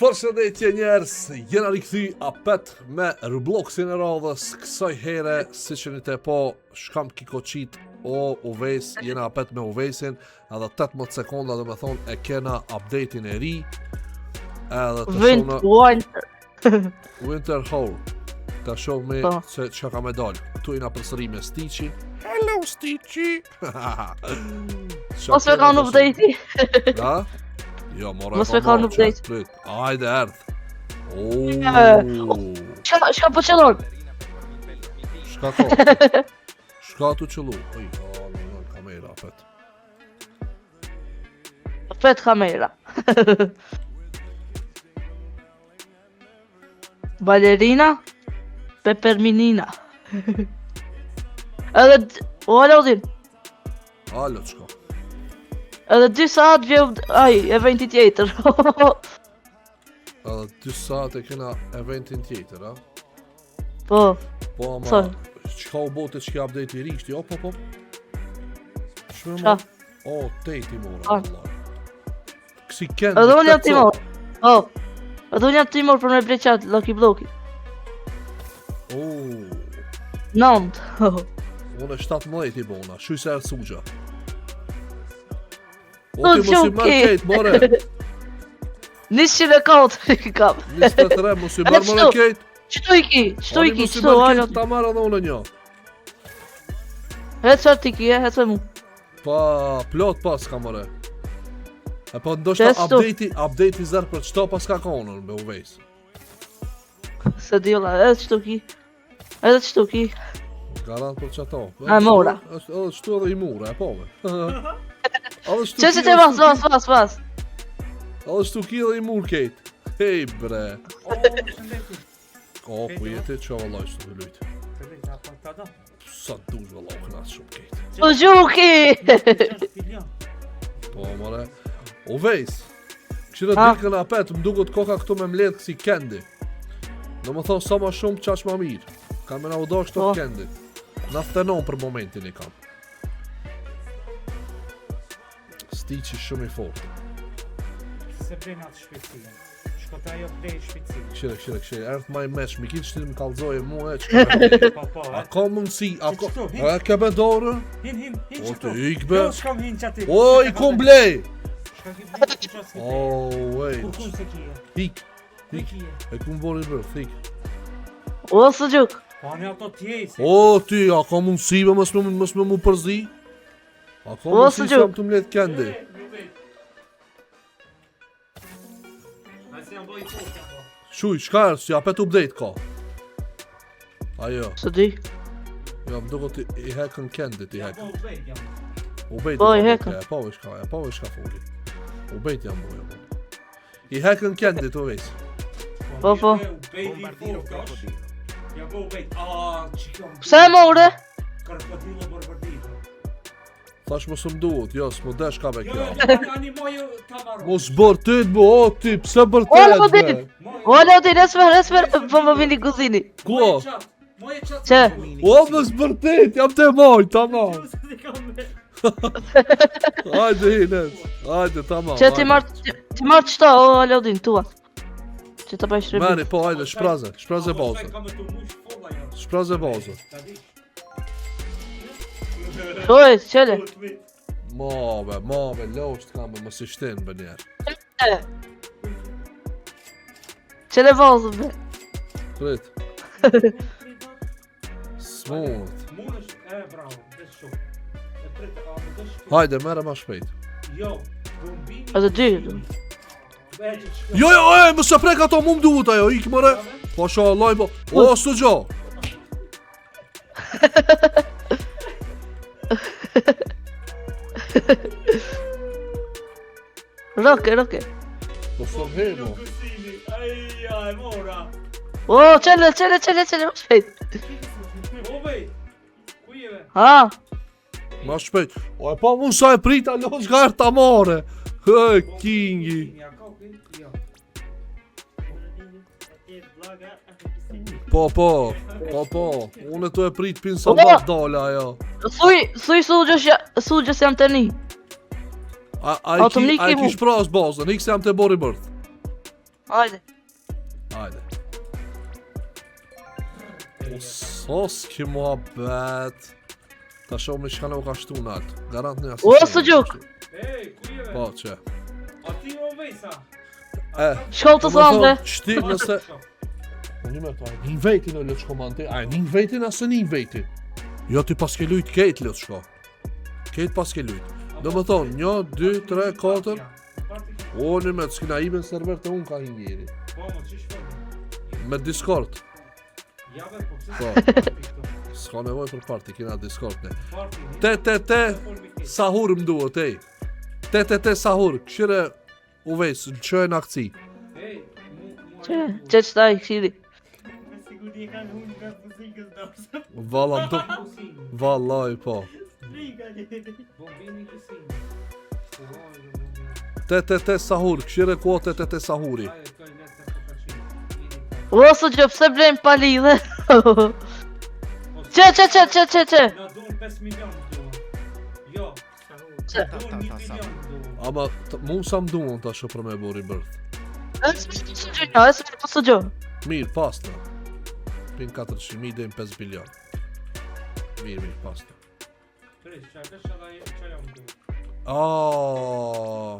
Përshëndetje njerëz, jena rikthy apet me Robloxin e radhës Kësaj here, siç jeni tu e pa, shkam kikoqit o Uves, jena apet me Uvesin Edhe 18 sekonda do me thonë e kena update-in e ri Edhe të Wind, shohna Winter Howl Ta shohmi Po. se çka ka me dalë Këtu jena përsëri me Stitchy Hello Stitchy Mos me kanë update-i. Da? Jo, mora Mos me kanë update. Prit. Ajde, erdh. Oh. Çka çka po qëllon? Shka ka? Shka tu qëllu? Oj, o, në në kamera, apet. Apet kamera. Balerina Peperminina. Edhe o Alodin, Alo, çka? edhe 2 saat vje ai eventi tjetër. Edhe 2 saat e kena eventin tjetër, a? Po. Po ama Son. çka u bo te çka update i ri kështu, op op op. Ç'më Çka? O, te ti mora, A. valla. Kësi kendi, Edhe unë jam tetë ti mor. Po. Edhe unë jam ti mor për me ble qatë Lucky Blocki. O, Nënt. unë e 17 i bona, shuj se erë sugja. O, Po, ti mos i marr gjuki. kejt, more. 104 i kam. 23, mos i marr more Edhe kejt. Qëtu i ki, qëtu i Ani ki, mos i qëtu, marr alo. kejt, ta marr edhe unë një. Hec çfarë ti ki, e, hec me mu. Pa, plot pas ka more. E po ndoshta Qestu. update-i, update-i zërë për qëto pas ka konën me u vejs. Se di valla, edhe qëtu ki. Edhe qëtu ki. Garant për qato. A, mora. Është edhe qëtu edhe i mura, e po me. Edhe qëtu Që që të vas, vas, vas, vas. Edhe qëtu ki edhe i mur kejt. Hej bre. O, përshëndetje. O, ku jeti që vallaj që të lujt. Përshëndetje, apo ta do? Sa dush valla, u knaq shumë kejt. Po gjuki! 6 milion. Po, more. U vejs. Këshire Ha. dikën apet, më duket koka këtu me mledh kësi kendi. Do më thonë, sa ma shumë, qaq ma mirë. Ka me na u do shto Po. kendi. Na thenon për momentin i kam. Stitchi shumë i fortë. Se blen atë shpejtësinë. Shko ta ajo blej shpejtësinë. Këshire, këshire, këshire, erdh ma i mesh, mi kitë shtin më kallzoje mu e çka. me bërë. Po, po, A e. ka mundësi, a ka... Qëtu, hin. A ke be dorën? Hin, hin, hin O, qëtu. të ik be. Jo, shkam hin qaty. O, i kum blej! Shka ki blej, që qasë ki O, blej. Kur wait. kun se kije? Hik, Ku hik. kije? E kum bori bërë, hik. O, së gjuk. Po, ani ato tjej se. O, ti, a ka mundësi be mos me, mos me mu përzi? A ka O, mundësi së se gjuk. jam të mledh kendi? Ai se jam boj i fortë, jam bo. Shuj, shka erë, si apet update ka? Ajo, Së di. jo, më duket i, i hekën kendit, i Jam hekën. bo update, jam. Update Po, i i hekën. E pa ve shka, e pa ve shka foli. Update jam bo, jam bo. I hekën kendit, o vejs. Po, po. mirë, Update i Bombardiro fortë, është. krokodilo. Jam bo update. A, që kam. Pse e more? Krokodilo borbordilo. Thash mos më duhet, jo, s'më desh ka me Jo, kjo. jo, ani mojo ta marro. Mos bërtit, bo, o ti, pse O, bërtet, po be? di. O, Alodin, esmer, esmer, po më vini kuzini. Ku? Moje çat. Që? O, mos bërtit, jam të moj, tamam. Hajde, Ines, hajde, tamam. Që ti hajde. marr, ti marr qëto, o, Alodin, tua. Që të bëj shërbim. Merri, po, hajde, shpraze, shpraze bazën. Kam të mush folla jam. Shpraze bazën. Ta di. Oj, qele. Ma, be, ma, be, losht kam, be, mos i shtin, be njerë. Qele vazën, be. Prit. Smooth. Mundesh, e bravo, veç shumë. E prit, a më desh? Hajde, merre ma shpejt. Jo, bombini. Edhe dy. E, që shko. Jo, jo, e, mos e prek ato, mu më duhet ajo, ik mëre. Po sho, Allah, po. O, së gjo. Roke, roke. Po së më he, mo. Kusini, ai, ja, e mora. O, qele, qele, qele, qele, më shpejt. O bej. Ku jeve? Ha, Ma shpejt. O, e pa mund sa e prita, lo shka erë ta more. Hë, kingi. Ja, ka, ki? Jo. Po, po, po, po. Unë e tu e prit pin sa O! ma dala ajo. thuj, thuj sugjës, ja- sugjës jam të një. A, a, i ki, Automatik a i i mu. ki shpras bazën, ik se jam të bori bërth. Hajde. Hajde. O, sos ki muhabet. Ta shoh me shka në u ka shtu nalt. Garant një asë. O, suxhuk. Ej, ku jeve? Po, që. A ti o vejsa? E, Shko të thande. Qëti nëse... Unë me to, një vetin o lëçko mante, a një vetin a se një vetin? Jo ti pas ke lujt kejt lëçko. Kejt pas ke lujt. Do më thonë, 1, 2, 3, 4, o një me të s'kina iben server të unë ka një njeri. Po, mo, qysh po? Me Discord, Ja be, po pse Po. s'ka parti këtu? s'ka nevoj për parti, kina Discord ne. Parti, një, Te, te, te, po mi keq. sahur më duhet, ej. Te, te, te, sahur, këshire u vejs, lëshoje në akci. Ej, mu, mu Që, që që taj, këshiri. Me siguri e kanë hunë nga muzikës dorës. Valla, më do... Kusini, Vallaj, po. Frika njeri. bombini kusini. Po, hajde, bombini. Te, te, te, sahur, këshire ku o te, te, te, sahuri. Hajde, këj letë të kokaqini. Jeni O, suxhuk, pse blejmë pa lidhe? Po, Që, që, që, që, që, që. Na duhen 5 milion duhen. Jo, Që? duhen 1 bilion duhen. Ama, t- mu sa më duhen tash për me bo rebirth. Esë me të suxhuk, jo, esë me të suxhuk. Mirë, pasna. Pin 400.000 deri në 5 bilion. Mirë, mirë, pasna. Prit, çfarë vesh edhe çfarë jam duhen. Ah,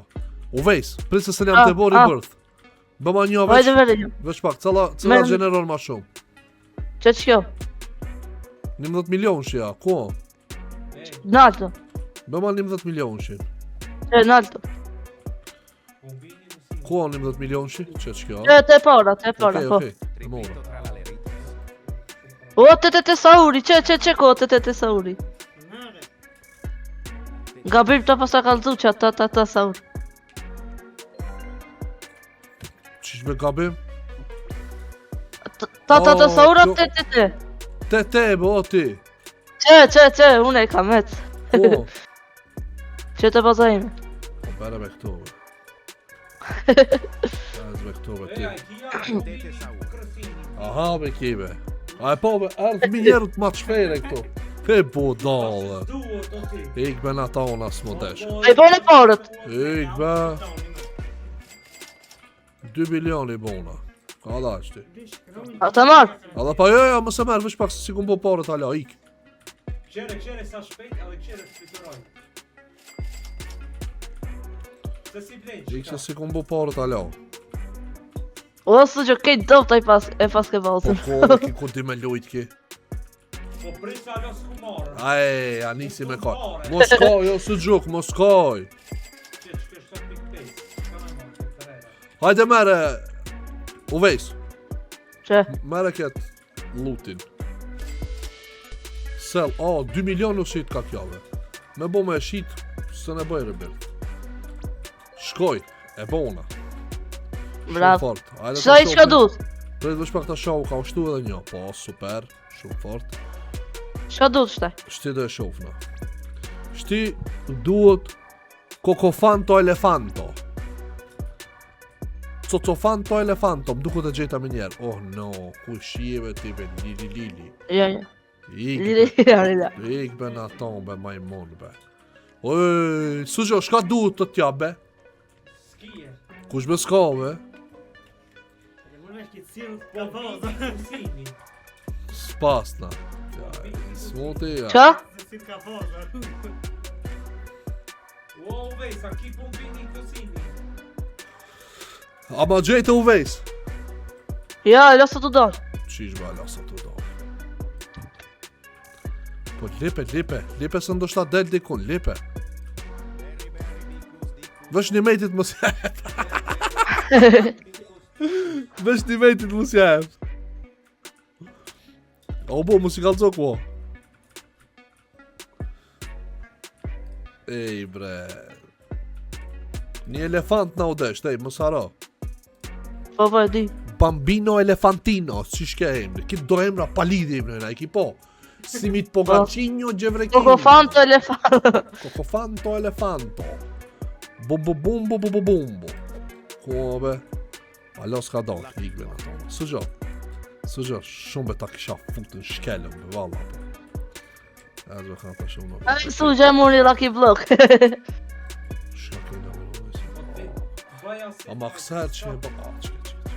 U vejs, prit se se jam Ah, të bo ah. rebirth. Bëma një veç, Hajde vere një. veç pak, cilla, cilla Merë- gjeneron ma shumë. Që që kjo? 11 milion shi, ja, ku? Ej, Nalto. Bëma 11 milion shi. Që, nalto. bombini kusini. Ku 11 milion shi? Që që kjo? Që, te para, te para, Okej, po. okej, e mora. O, te te te sauri, që, që, që ko, te te te sauri. Nare. Gabim ta pasa kalzu që ta ta ta saur. Qish me gabim? Ta ta ta O, saura, kjo- te te te. Te te, bo, o ti. Që, që, që, unë e kam et. Ku? Që të baza ime. Po bere me këto, be. Ez me këto, be, Ej, ti. ai kia, bombini kërcini. Aha, be kibe. A e po, be, erdh mi njerët ma të shfere këto. Pe budallë. Duhet o ti. Ik be në ata unë asë më desh. E bojnë e parët. Ik be, 2 bilion i bona. Ka da është ti. A ta marr. Edhe pa jo, jo, mos e merr, veç pak se si kum po parët hala, ik. Qere, qere sa shpejt edhe qere fluturoj. Se si blej, Ik se si kum po parët hala. O, suxhuk, kejt dopt ai pas, e pas ke Po bazën. ko, ki ku di me lujt ki. Po prit sa alo s'ku marrë. Aj, a nisi me ka. Mos ka, jo, së gjuk, mos kaj. Që që është 7.5. Ka me marrë, të rera. Hajde mere, u vejs, Që, mere këtë lutin. Sell, a, 2 milion u shit ka kjo be. Me bo me e shit, se ne bëj rebirth. Shkoj, e bona. Shumë bravo. fort. Hajde ta Sa i shohim. çka duhet? Prit veç pak ta shoh, ka ushtu edhe një. Po, super, shumë fort. Çka duhet shtaj? Shti do e shohna. Shti duhet Kokofanto elefanto. Cocofanto elefanto, më duket e gjeta më njerë. Oh no, ku shijeve ti be, lili lili. Jo, jo. Ik, Lili, be, lili. ik be në aton be, majmun be. Oj, Suxho, shka duhet të t'ja be? Skije. Kush be s'ka be? Unë është i cilë ka Bombini bazë. kusini. S'pas na. Ja, Smuti, ja. Qa? Se cilë ka bazë. O, vejsa, ki bombini kusini. Ama gjejte u vejs. Jo, la sa të dal. Qish ba la sa të do. Po lipe, lipe, lipe se ndoshta del dikun, lipe. Vesh një metit mos jep. Vesh një metit mos jep. A u bo, mos i kallzo ku. Ej bre. Një elefant na u desh, ej, mos haro. Po, po, e di. Bambino Elefantino, si shke emri. Ki do emra pa lidhje emri, na i ki po. Simit Pogacinho Gjevrekino. Kokofanto elefant. Kokofanto Elefanto. Bumbo bumbo bumbo bumbo. Ku be? Alo s'ka do, ik be në tonë. Së gjo. Së gjo, shumë be ta kisha futën shkelëm, be valla po. E zë ka ta shumë në. Ai suxha mori Lucky Block. Shka kena me në Po ti, nëjse. bëja si. Ama kësar që e bë... A, që, që, që.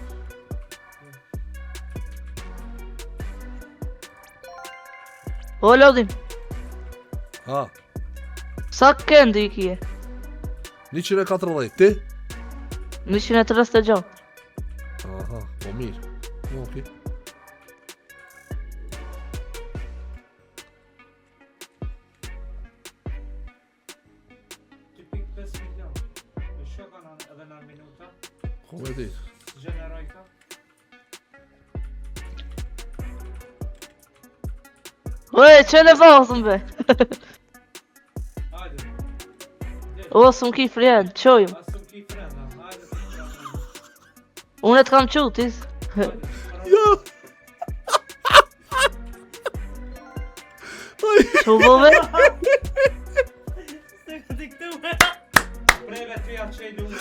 O, Lodin, Ha, sa candy i kije? 140, ti? 136. Aha, po mirë. Po, okej. Ti pik 5 milion. E shoka në edhe në minuta. Po me di. Gjenerojka. Ue, që në vazën be? Hajde. O, s'm ki friend, qojmë. As s'm ki friend, hajde. Unë e të kam qu, ti. Hajde. Ja! Qu bove? Se ka diktu. Preve ty ja qej lumë.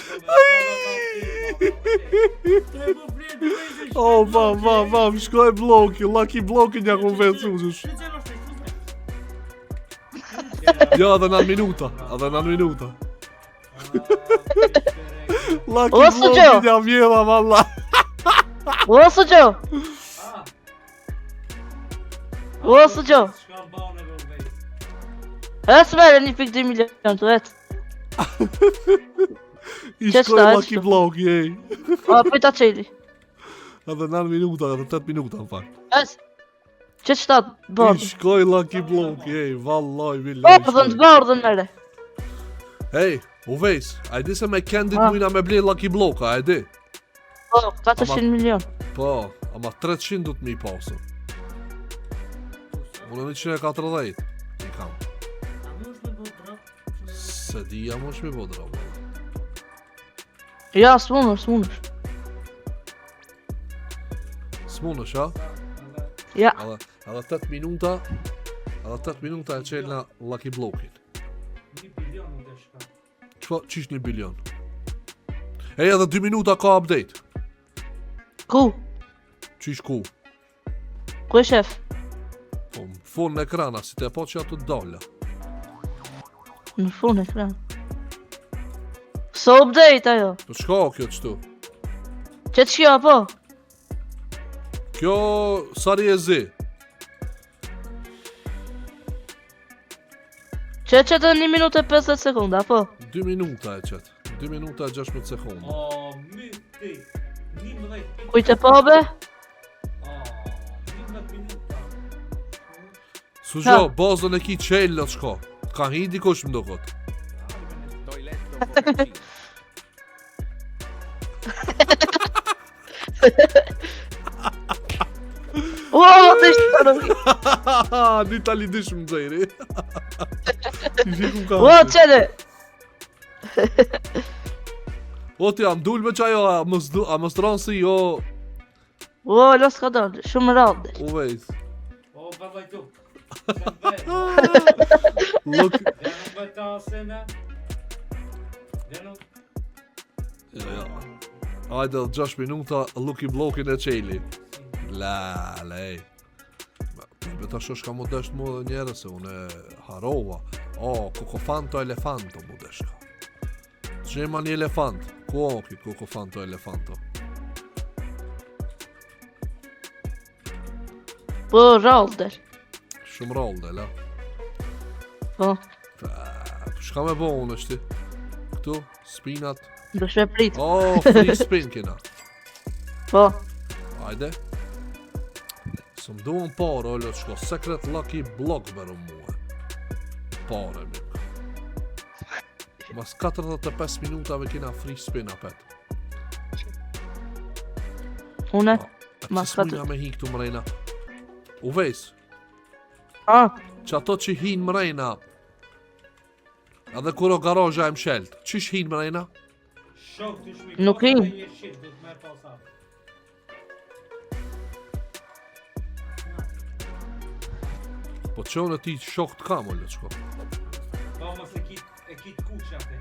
Të po flet të vejtë. Oh, vam, vam, vam, shkoj bloki, lucky bloki një ku vetë suzush. Që që është Ja, edhe 9 minuta, edhe 9 minuta. Lucky O, bloki Suxho! një vjela, valla. O, Suxho! O, Suxho! Shka bane për vejt. E s'mere 1.2 milion të vetë. I Që shkoj shta, lucky qështu? bloki, ej. O, prit ta qeli. Edhe 9 minuta, edhe 8 minuta, në fakt. Es. Që qëta I bardhën? shkoj lucky bloki, ej, vallaj, villaj. Bardhën, të bardhën mere. Ej, u vejs, a e di se me Candy Ah. mujna me ble lucky block, a e di? Po, 400 milion. Po, ama 300 du të mi pasën. Unë 140 i kam. A mu është me bo drop? Se di jam është mi bo drop, valla. Ja, s'munësh, s'munësh. S'munësh, ha? Ja, Edhe, edhe 8 minuta, edhe 8 minuta e qelna Lucky Blockin. 1 bilion u deshka. Qfa, qish 1 bilion? Ej, edhe 2 minuta ka update. ku? Qish ku? Ku e shef? Po, më fon në ekrana, si të e po që ato dala. Në fund ekran. So update ajo. Po shka o kjo qëtu? Që të shkjo, apo? Kjo, sari e zi. Që që të 1 minutë e 50 sekunda, apo? 2 minuta e qëtë. 2 minuta e 16 sekonda. O, my ti. 11 pikë. Kujt e po be? O, 11 minuta. Sujo, bazën e ki qelë, lë shko. Ka hi dikush më dokot. Toiletto boccaccino. O, të ishte të Në Itali dish më zëri. Ishi ku ka. O, qele! O ti, a më dul me qajo, a mos du, a mos tron si, o, O, los ka dalë, shumë rallë del. u vejs. O, vallaj tu. Sen be. Look, Dhe nuk be ta asene. Dhe nuk... ja, ja. Ajde, 6 minuta, Lucky Blockin e qeli. La, lej. Be ta shosh ka mu desht mu edhe njerë se unë e harova. O, kokofanto elefanto mu deshka. Gjema një elefant. Ku o ki kokofanto elefanto? Po, rallë del. Shumë rrallë del, a? Po, Pa, Shka me bo unë është ti? Këtu, spinat. do shme prit. O, free spin kena. Po, Ajde. Së më duhen pare, o lë shko. Secret Lucky Block beru mua. Pare, mik. Mas 45 minutave kena free spin apet. une. A Mas pse s'mujna me hi këtu mrena? U vejs, A, që ato që hin mrena, edhe kur o garozha e mshelt, qysh hin mrena? Shok të shmi Nuk hin. Një shit, do të merr pas atë. Po që unë ti shok të kam, o lë shko. Po, mos e kit, e kit kuq atë.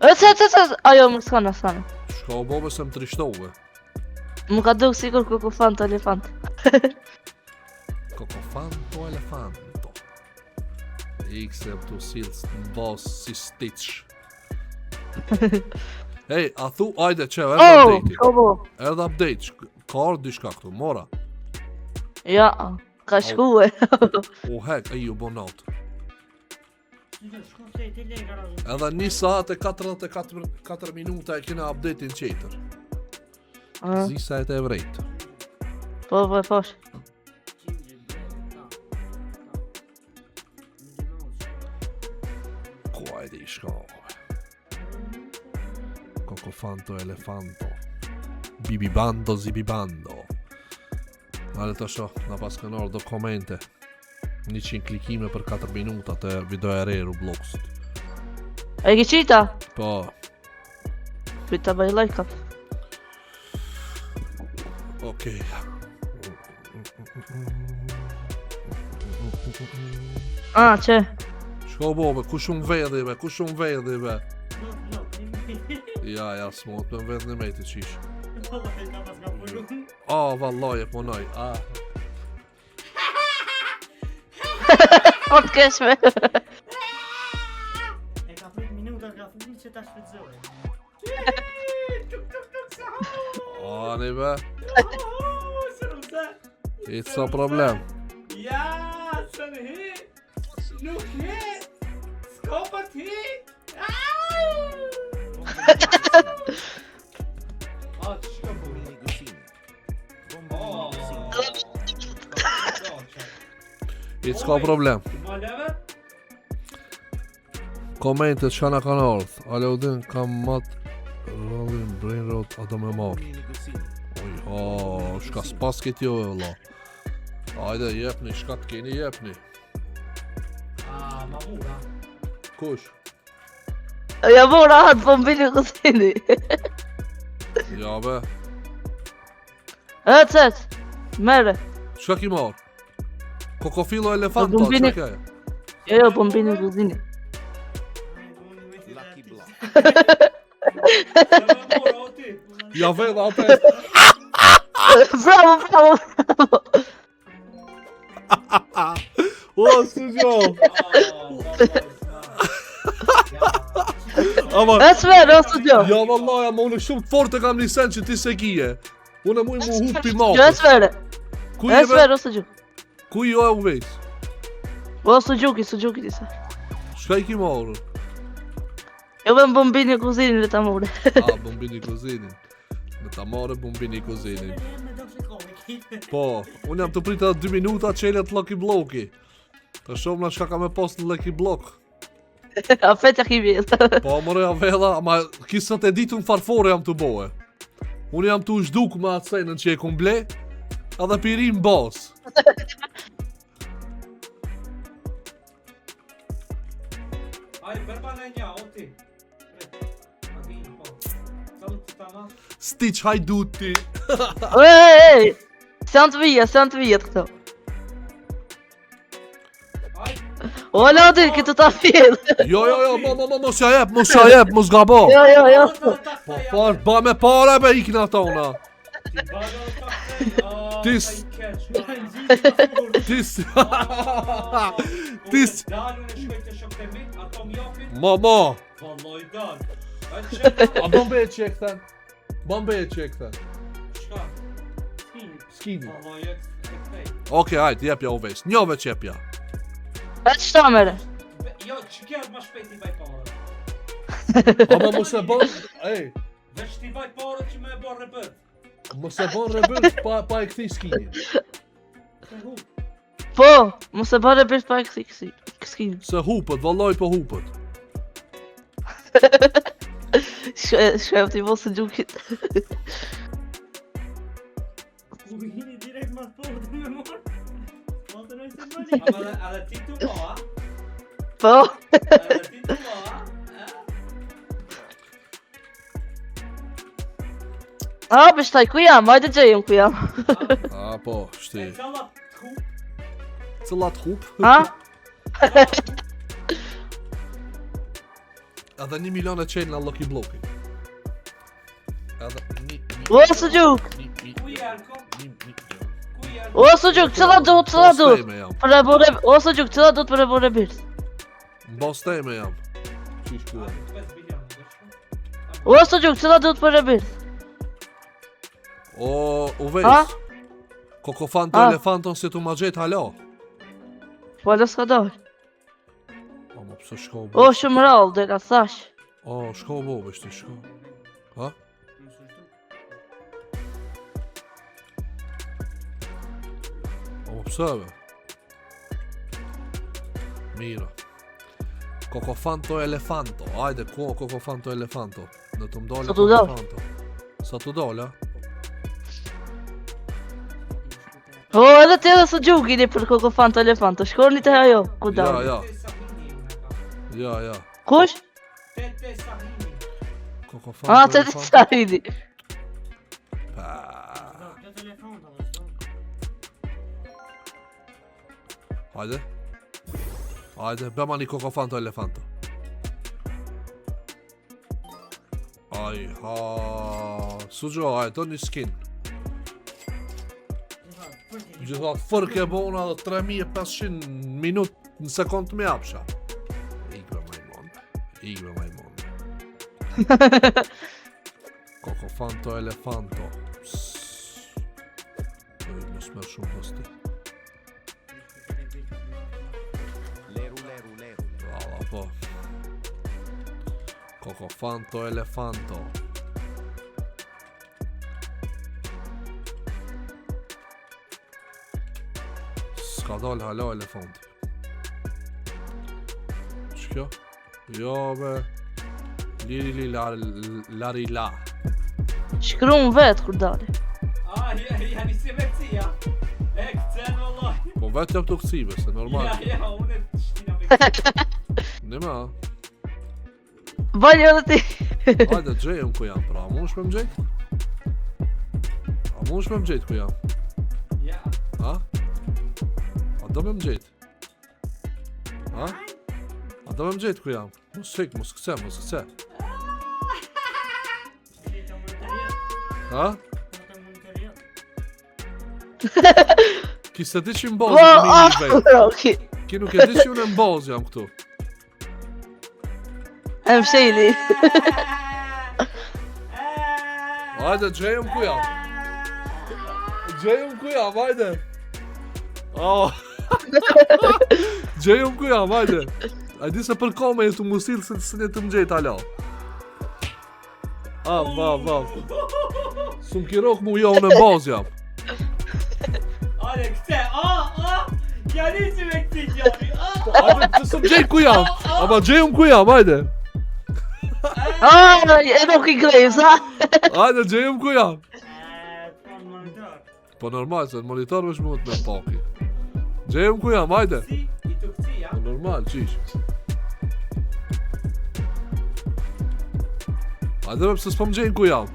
e, se, se, se, ajo, më s'kana, s'kana. Shka u bobe se më trishtove. Më ka duk sikur kokofant elefant. Kokofanto elefanto. X e të sils në bazë si Stitch. Ej, a thu, ajde, që, erdhe Oh, update-i. ko bo? Erdhe update, ka ardhë diçka këtu, mora. Ja, Ka shkue. U hek, e ju bo natë. Shko flej ti lej garazhin. Edhe një saat e 44 4 minuta e kena update-in qetër. Ah, Zisa e të e vrejt. Po, po, po. Gingerbread, ta. Ta. Mickey Mouse. Ku ajde i shka. Kokofanto, elefanto. Bibibando, zibibando. Ale të shoh, na pas kanë ardhur do komente. 100 klikime për 4 minuta të video e re Robloxit. E ki qita? Po, Prit ta bëj like up. okej. Ah, që? Shko bo, be, kush unë vedhi be, kush unë vedhi be. Blok, blok, një mi. Ja, ja, s'mot me vedh një meti qish. Vallahi ta pas ka punu. A, vallaj e punoj, a. Po të keshme. E ka prit minuta ka funi që ta shfrytëzoj. Tuk tuk tuk sa. A, ne be, Se. it's a problem. Ja, së në hi. Nuk hi. S'ko për të hi. Au! A, që shka bu? Bombini Gusini. Oh. Bombini Gusini. It's ka problem. Ma leve? Komentet që na kanë ardhë. Aleudin kam mat Rollin Brain Rot a do me marrë. Bombini Gusini. Oj, ha, shka s'pas këtë jo e vëlla. Ajde, jepni, shka të keni, jepni. A, ma mura. Kush? Ja mora atë bombini kuzini. Ja be. Ec, ec. Mere. Shka ki marrë? Kokofilo elefanto, Po, bombini- çka ke? Jo, jo, bombini kuzini. Lucky Block. Se ma mura, o ti. Ja vedha apet. Bravo, bravo, bravo. O, si gjo. A, Ama, Ec mere, o studio. ja vallahi, ama unë shumë të fortë e kam një sen që ti se kije. Unë e muj mu hup pi Jo, mapës. ec mere. Ku je Ec be? mere, o studio. Ku jo e u vejs? O suxhuki, suxhuki disa. Shka i ki marrë? Jo vëm bombini kuzinin le ta more. A, bombini kuzinin. Në ta marrë bombini kuzinin. Po, unë jam të pritë edhe 2 minuta qelet Lucky Blocki. Të shohim na çka ka me post në Lucky Block. A fet ja ki vjell. Po, more ja vella, ama kisët e ditën farfore jam të bohe. Unë jam të u zhduk me atë senën që e kum ble, edhe pirim bas. Aj, bërba në një, o ti. Prit. A di, po. Sa më të tama? Stitch hajduti. Ej, ej. Se janë të vija, se janë të vijat këto. Aj, O, Lodi, këtë ta vjell. Jo, jo, jo, mo, mo, mo, mos ja jep, mos ja jep, mos gabo. Jo, jo, jo. Po, far, ba me para be ikin ato na. Ti bada o ta kthej. A, Ti sa s- i keq. Ti s... Ti s- Dalun e shkoj të shok të mi, ato më japin. Mo, mo. Valloj dal. A çka? A bombe e që e këthen? Bombe e që e këthen? Çka? Skini. Valloj e kthej. Okej, hajde, jepja u vesh. Njove që jepja. E qëta mere? Jo, çka më shpejt i baj para. Ama mos e bën, ej, Veç ti baj para që më e bën rebët. mos e bën rebel pa pa e kthy skinin. Po, mos e bëre bir pa e kësi, kësi, kësi. Se hupët, vallai po hupët. Shkojmë t'i vosë gjukit. U hini direkt mas portë me marrë. Po të nëjse mëni. Ama edhe edhe ti tu ma, a? Po, Edhe ti tu ma, a? a, bështaj, ku jam? Hajde gjejëm ku jam. A po, E shti. cilla të hup. Cillat hup? Ha? Edhe 1 milion e qenë në Lucky Blocki. Edhe një O, suxhuk! Ku je Alko? Ku je Alko? O, suxhuk, cilla do, cilla do? Bos teme jam. Për e bore, o, suxhuk, cilla do të për e bore bir? Bos teme jam. Qysh ku jam? 5 milion, do shko. O, suxhuk, cilla do të për e bir? O, u Ha? vesh. Kokofanto Ah. elefanton si tu ma gjetë hala. Po ala s'ka dalë. O, mo pse shko u bo? O, shumë rallë, dhe ka thash. O, shko u bo, beshti, shko. Ha? Mos u zhduk. O, mo pse be? Mira. Kokofanto elefanto. Ajde, ku o kokofanto elefanto? Në të mdole Sa t'u dal? kokofanto. Sa t'u dal, a? O, edhe ti edhe së gjukini për kokofanto elefanto. Shkorni të ajo, ku Ja, dalë. ja, Te Sahini unë e kam. ja, ja. Kush? Te te Sahini. Kokofanto Ah, të të elefanto. Sahini. Pa. Do, plot telefon ta mos do. Hajde. Hajde, bëma një kokofanto elefanto. Aj, ha. Suxho, hajde, do një skin. Gjitha, përgjigje. Gjitha fërke bona dhe 3500 minut në sekund të më japsha. Ikve majmon. Ikve majmon. Kokofanto elefanto. Psst. Ej, Mos merr shumë hosti. Leru, leru, leru. Valla po. Kokofanto elefanto. S'ka dal hala elefanti. Që kjo? Jo be. Liri li la, lari la. Shkruan vetë kur dalë. Ah, ja, ja, nisi me kësi, ja. E, këcen vëllai. Po vetë jam të këcive, se normal. Ja, ja, unë e shtina me kësi. Në ma. Bani edhe ti. Hajde, gjejëm ku jam pra, a mund shme më gjejt? A mund shme më gjejt ku jam? Ja. A? A do me më gjejt? A? A do me më gjejt ku jam? Mos hik, mos këce, mos këce. Ti të monitoriot, A? të monitoriot. Ki se di që më Po, bazë në ah, një vetë. Roki. Ki nuk e di që unë në bazë jam këtu. E msheli. Hajde, gjejëm ku jam. Gjejëm ku jam, hajde. Oh. Gjejëm ku jam, hajde. A di se për kome jetu musil se se një të më gjejt alo. A, va, va. Së më kirok mu jo, unë në bazë jam. Ale, këte, a, a, ja nisi me këti djali, a, Hajde, të së më gjejt ku jam. Ama gjejëm ku jam, hajde. Ah, e Roki Graves, ha? Hajde, gjejëm ku jam. E, të po në monitor. Po normal, se në monitor vesh mund të me paki. Gjejëm ku jam, hajde. Si, i të kësi, ja. Po normal, qish. Hajde me pse s'po më gjejnë ku jam.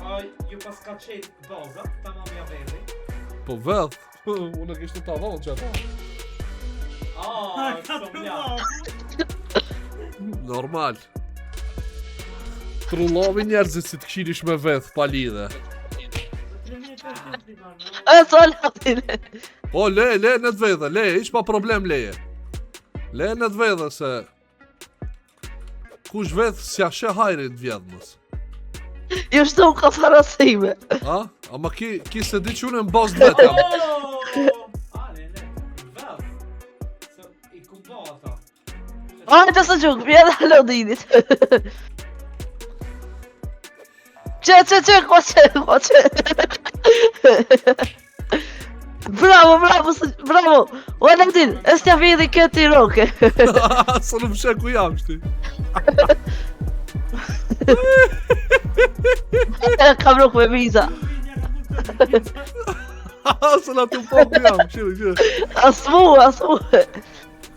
Aj, ju pas ka qenë baza, tamam ja veri. Po veth. Unë e kishte ta vonë që ata. Ah, Ka së mja. trullov. Normal. Trullovi njerëzit si të këshirish me veth pa lidhe. 3500 ti marrë. E sola ti. Po le, le në të vedhe, le, ish pa problem leje. Le në të vedhe se kush veth s'ja sheh hajrin të vjedhmës. Ju shtu ka farasime. A? Ama ki, ki se di që unë në bazë të vetë jam. Oh! Ale, ne, vell. Se i ku ba ata. Hajde së gjuk, vjen Alodinit. Që, që, që, ko që, ko që. Bravo, bravo, bravo. O Alodin, e s'tja vjedhi këtë i roke. Së nuk sheh ku jam, shti. Kam rok me viza. Së na të po ku jam, këshiri, këshiri. As mu, as mu.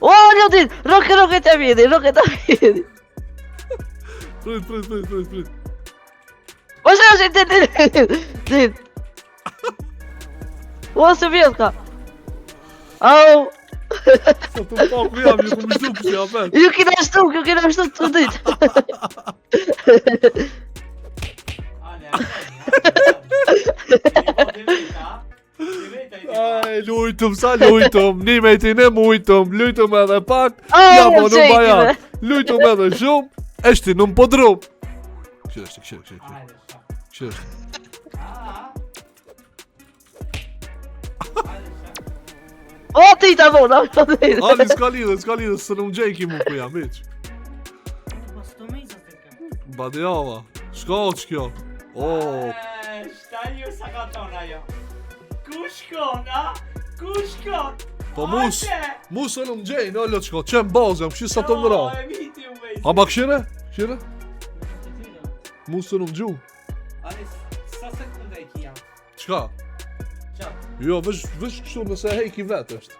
O Alodin, roke, roke t'ja vjedhi, roke t'ja vjedhi. Prit, prit, prit, prit, prit. O shë, shë, din, din, din. O, se vjedh ka. Au, Së të po ku jam, ju ku më zhduk si apet. ju kina shtuk, ju kina shtuk të ditë. Ale, ale, ale. Aj, lujtëm, sa lujtëm, një me ti ne mujtëm, lujtëm edhe pak, Ai, ja po nuk gjejti, bajat, lujtëm edhe shumë, eshti nuk po drum. Këshiri, këshiri, këshiri, këshiri. Hajde, shta. Qysh? A, a. O, ti ta bona, o, ti. Ali, s'ka lidhe, s'ka lidhe, se nuk gjej ki mu ku jam, hiq. Po s'to me i zë Badjava. Shka o që kjo? O, E, Shta ju sa ka thonë ajo. Ku shkon, a? Ku shkon? po mus, Ate! mus e nuk gjej, no, lo qko, që në bazë jam, kështu sa të mëra. Jo, e miti u vejsi. A ma këshire? Këshire? Mus e nuk gju. Ali, sa sekunde e kia? Qka? Qa? Jo, vesh, vesh kështu nëse e hejki vetë është.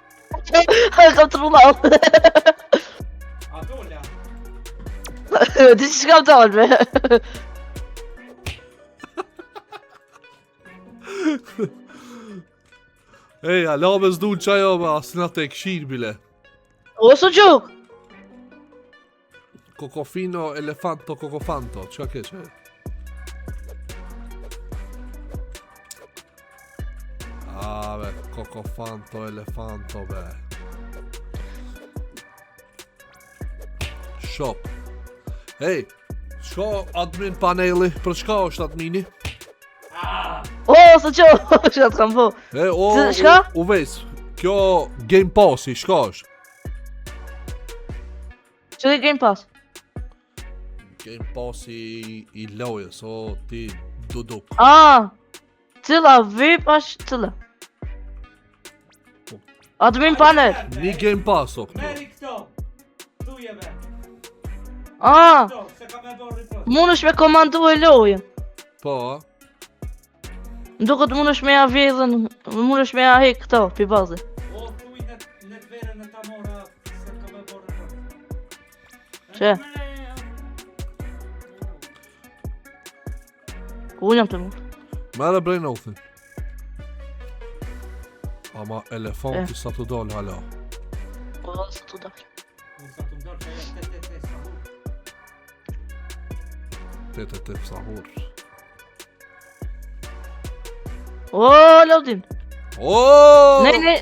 Ha, kam të rrunall. A dola? Di që s'kam dalë, be. Ej, a la me s'dul qajo, ma, asë të e këshirë bile. O, së gjuk. Kokofino, elefanto, kokofanto, qka ke që? A, be, kokofanto, elefanto, be. Shop. Ej, shka admin paneli, për shka është admini? O, së gjuk, shka të kam po. E, o, Shka? u, u ves, kjo Game Passi, shka është? Që di Game Pass? Game Passi i, i lojës, o, ti duduk. A, cila, VIP është cila? Po. Admin panel. Një Game Pass, o, këtu. Meri këto. Thuje be. A, Këto, se kam e bërë report. mund është me komandu e lojën. Po, a? Më duket mund është me ja vjedhën, mund është me ja hek këto, pi baze. O, thuj në, në të verën në Tamora, se kam e bërë report. Që? Ku unë jam të mund? Mere Brain Oathin. Ama elefanti sa të dalë hala. O, së të dalë. Unë sa të më dorë që ajo te te te sa hu. Te te te sahur. O, Laudin. O! Ne, ne,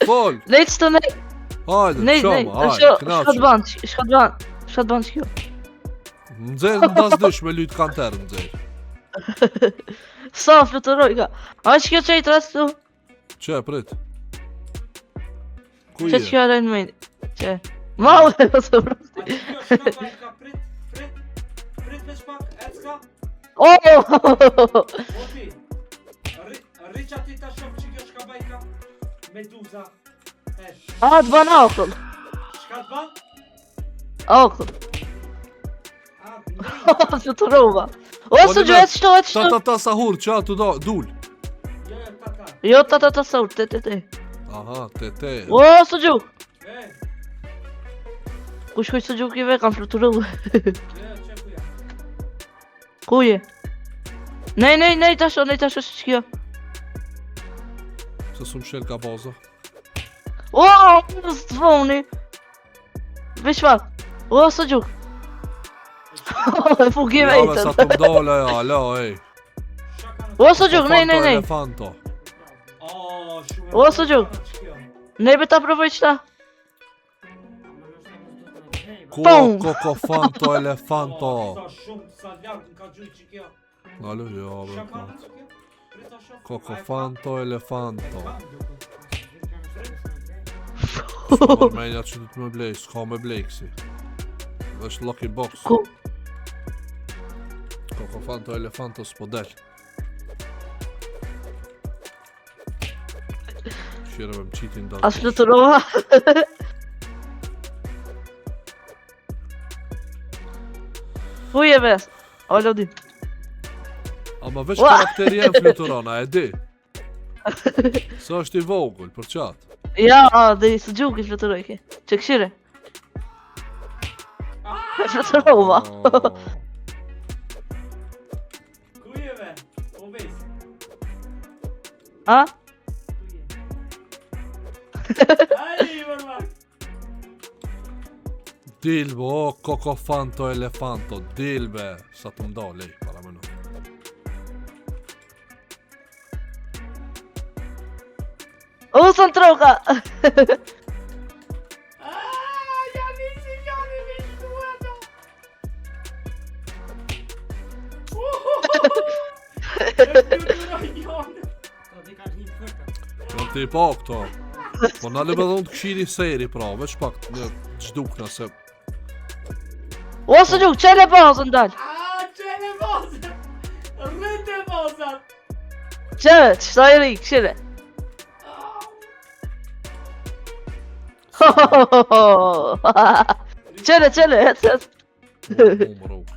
Fol! ne që të ne, Hajde, ne, ne, qama, hajde, shka të knaqë. ban, shka të ban, shka të ban që kjo. Nxjerr në das dysh me lujt kanter, nxjerr. Sa fluturoj ka. A që kjo që i trastu? Që e prit? Ku Që je? që kjo arajnë më Që? Ma, u e së A vrasti. që kjo shka pa i ka prit, prit, prit veç pak, ecka, O! o ti. Rri, rri që ati ta shoh që kjo shka baj ka. Meduza. E, A, të ban akull. shka të ban? Akull. A, nej. Fluturova. O, Po, së një gjë, me- e qëto, e Ta qëto. ta ta sahur, qa të do, dul. Jo, jo, ta ta. Jo, ta ta ta saur, te te te. Aha, te te. O, së gju. E, Ku shkoj së gju kive, kam fluturu. jo, jo, që ku ja. Ku je? Nej, nej, nej, tasho, nej, tasho, që kjo. Se s'm shel ka baza. O, së të foni. Veç pak. O, së gju. E fuki Ja, me sa vetën. të mdole, ja, alo, ej. Shaka në O, së gju, nej, nej, nej. Elefanto. O, shumë e O, së gju. bukur që kjo. Ne be ta provoj qëta. Ko, Pum. kokofanto, elefanto. O, sa shumë, sa larg më ka gjujt që kjo. Alo, jo, be, Shaka po. në që kjo? Prit ta shoh. Kokofanto, A, e elefanto. kam, duket. S'ka menja që du të me blej, s'ka me blej kësi. Është lucky box. Ku? Kokofanto, elefanto, s'po del. Shire me më qitin A fluturova. Ku je ves? O, Lodi. Ama veç Ua! karakteri jem fluturon, a e di? Se është i vogël, për qatë. Ja, a, dhe së gjuki fluturoj ke. Që këshire. Fluturova. Oh. Ku je be? O vejs. A? Ku je? Ai, vërmak. Dil be, o kokofanto, elefanto, dil be. Sa të mdalë, ej, para më O, së në troka. Ah, ja nisi njani me shku ato. Uhu! E fluturoj njënë. To di ka një fërka. Po ti po këto. Po na le më dhonë të këshiri seri pra, veç pak në gjdukna se O, së gjuk, qele bazën dal. A, qele bazën. Rrite bazën. Qele, qëta i ri, qele. Qele, qele, ec, ec. U më rukë.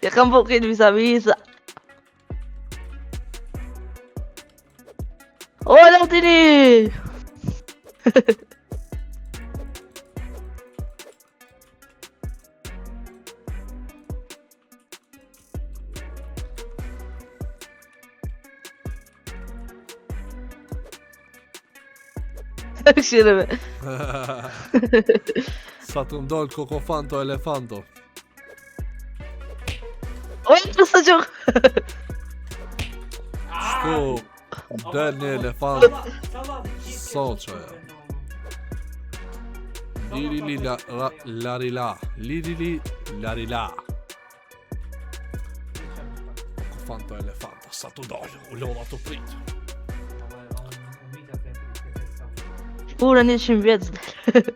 Ja kam bo këtë visa visa. O, Lautini! Këshirëve. Sa të ndolë kokofanto elefanto. O, të së gjuk. Shku, del një elefant. Soqa, ja. Liri li la, ra, lari la. Liri li lari la. Kokofanto elefanto, sa të ndolë, u lodha të prit. Pura 100 vjetë s'del.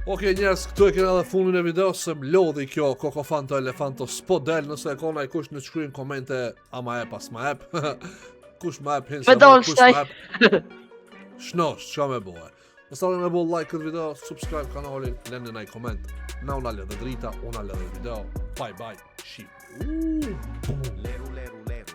Okej njerëz, këtu e kena edhe fundin e videos se më lodhi kjo Kokofanto Elefanto s'po del nëse e kona i kush në shkruajnë komente a ma ep as ma ep. kush ma ep hin Me se dal kush shtaj. ma ep. Shnosh, çka me bëhe. Mos harroni me bo like këtë video, subscribe kanalin, lëni një koment. Na una le dhe drita, una le dhe video. Bye bye. Shif. Uuu, bum.